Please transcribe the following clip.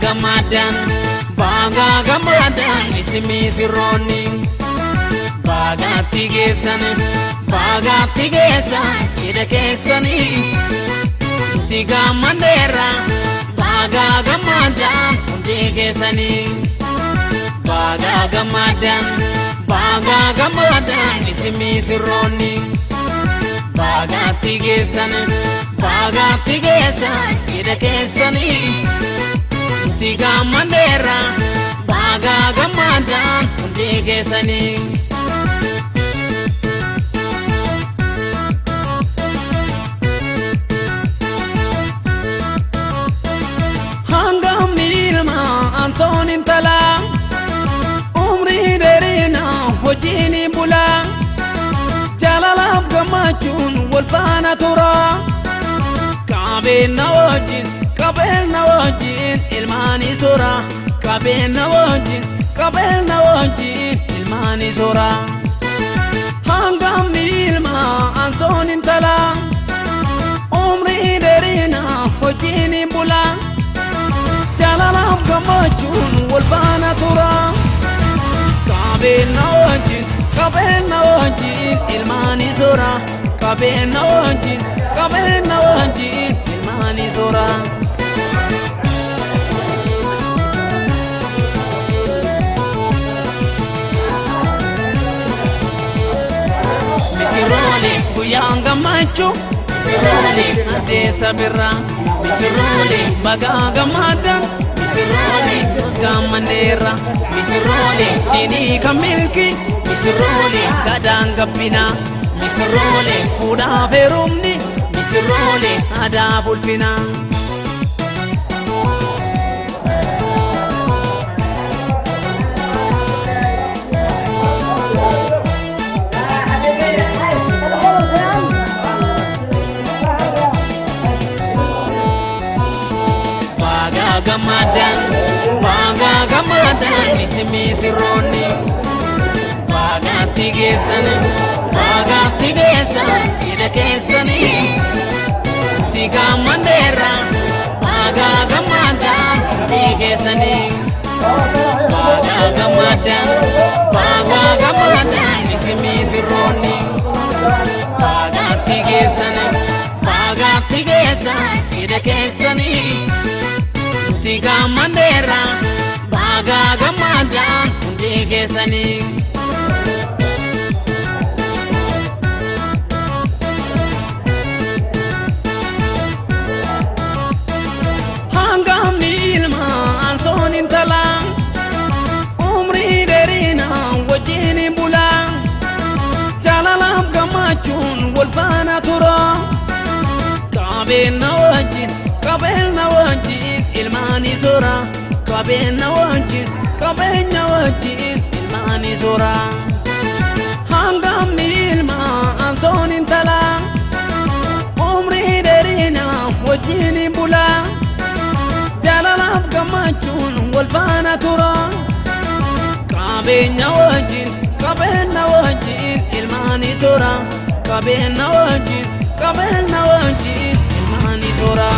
Gammaddan, baga gammaddan isin misirroonni. Baagaatti geessan, baagaatti geessan cidha keessanii. Nuti gammaddeerra, baga gammaddan hundi keessanii. Baga gammaddan, baga gammaddan isin misirroonni. Baagaatti geessan, baagaatti geessan cidha keessanii. Nuti gammaddeerra, baga gammaddan hundi keessanii. Hangafni ilma ansoon intalaa umrii dheerina hojiin bulaa jaalalaaf gammachuun wal faana tura qabeenya wajjin, qabeenya wajjin ilmaanii soora, qabeenya wajjin, qabeenya wajjin ilmaanii soora. Hangafni ilma ansoon intalaa umrii dheerina hojiin bulaa jaalalaaf gammachuun wal faana tura qabeenya wajjin, qabeenya wajjin ilmaanii soora, qabeenya wajjin, qabeenya wajjin ilmaanii soora. Misirroole, Guyyaan gammachuu misirroole, addeessa birraa misirroole, bagaa gammaddan misirroole, nus gammanneerra misirroole, cidhii kan milki misirroole, gadaan gabbinaa misirroole, fuudhaaf heerumni misirroole. Aadaa ulfinaa. Baga gammaddan, baga gammaddan isin misirroonni. Baagaatti geessan, baagaatti geessan cidha keessanii. Nuti gammaddeerra, baga gammaddan hundi keessanii. Baga gammaddan, baga gammaddan isin misirroonni. Baagaatti geessan, baagaatti geessan cidha keessanii. Nuti gammaddeerra, baga gammaddan hundi keessanii. Hangafni ilma ansoon intalaa umrii dheerina wajjin bulaa jaalalaaf gammachuun wal faana tura qabeenya wajjin, qabeenya wajjin ilmaanii soora, qabeenya wajjin, qabeenya wajjin ilmaanii soora. Hangafni ilma ansoon intalaa umrii dheerina wajjin bulaa jaalalaaf gammachuun wal faana tura qabeenya wajjin, qabeenya wajjin ilmaanii soora, qabeenya wajjin, qabeenya wajjin ilmaanii soora.